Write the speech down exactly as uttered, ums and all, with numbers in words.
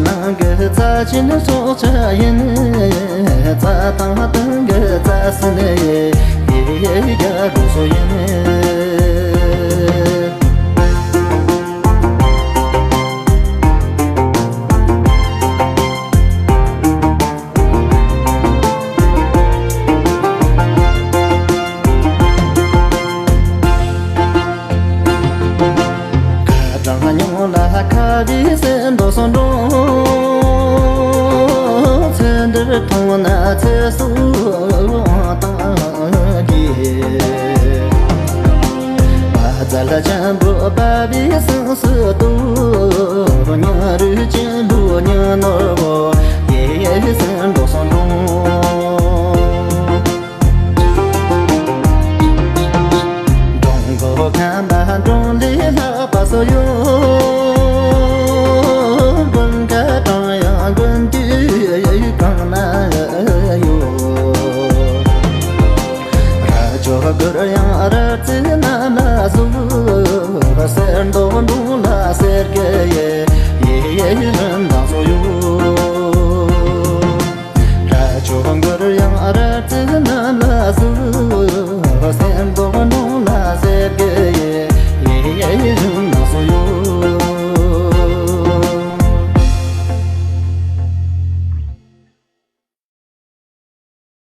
ནང་གི་རྩ་ཆེན་སྲོག་ཆགས་ཡིན། རྩྭ་ཐང་སྟེང་གི་རྩྭ་སྲིན་ཡི་རྒྱ་རུ་སོ་ཡིན། ཁ་གྲངས་ཉུང་ལ་ཁ་བའི་སེམས་འགྲོ་སོང་འགྲོ། ཚེ་འདིར་མཐོང་ན་ཚེ་སྲོག་བཏང་གི། བ་ཙལ་ཆེན་པོ་བ་བའི་སེམས་སུ་ཏུ། ཉ་རུས་ཆེན་པོ་ཉ་ནོར་བོ་ཡེ་སེམས་འགྲོ་སོང་འགྲོ། འགྲོ་མགོ་ཁམས་པ་འགྲོ་ལས་ལྷག་པ་སོ་ཡོད།